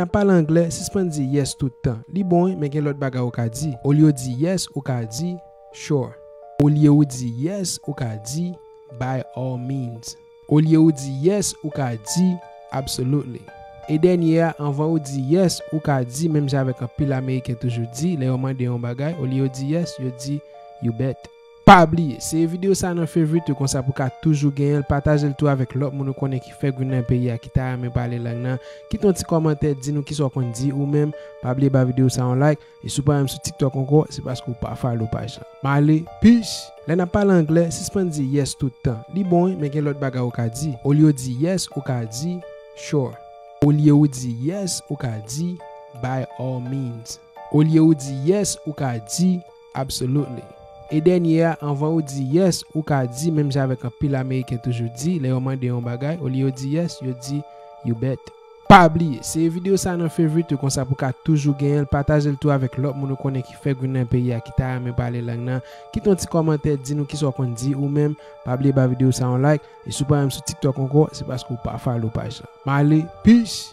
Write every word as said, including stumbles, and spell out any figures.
N ap pale anglè, sispann di yes tout tan. Li bon, wi, men gen lòt bagay ou ka di. Olye w di yes, ou ka di sure. Olye w di yes, ou ka di by all means. Olye w di yes, ou ka di absolutely. E dènye a, anvan ou di yes, ou ka di, menm jan avèk anpil Ameriken toujou di, lè yo mande yon bagay, olye yo di yes, yo di you bet. Pa bliye, sere videyo sa nan favorite ou, konsa pou ka toujou genyen l, pataje l tou avèk lòt moun ou konnen ki fè green nan peyi a, ki ta renmen pale lang nan. Kite yon ti kòmantè, di nou kisa w konn di ou menm. Pa bliye ba videyo sa yon like. E si w pa menm sou TikTok ankò, se paske w pa follow paj la. M ale, peace! Lè n ap pale anglè, sispann di yes tout tan. Li bon, wi, men gen lòt bagay ou ka di. Olye w di yes, ou ka di sure. Olye w di yes, ou ka di by all means. Olye w di yes, ou ka di absolutely. E dènye a, anvan ou di yes, ou ka di, menm jan avèk anpil Ameriken toujou di, lè yo mande yon bagay, olye yo di yes, yo di you bet. Pa bliye, sere videyo sa nan favorite ou, konsa pou ka toujou genyen l, pataje l tou avèk lòt moun ou konnen ki fè green nan peyi a, ki ta renmen pale lang nan. Kite yon ti kòmantè, di nou kisa w konn di ou menm. Pa bliye ba videyo sa yon like. E si w pa menm sou TikTok ankò, se paske w pa follow paj la. M ale, peace!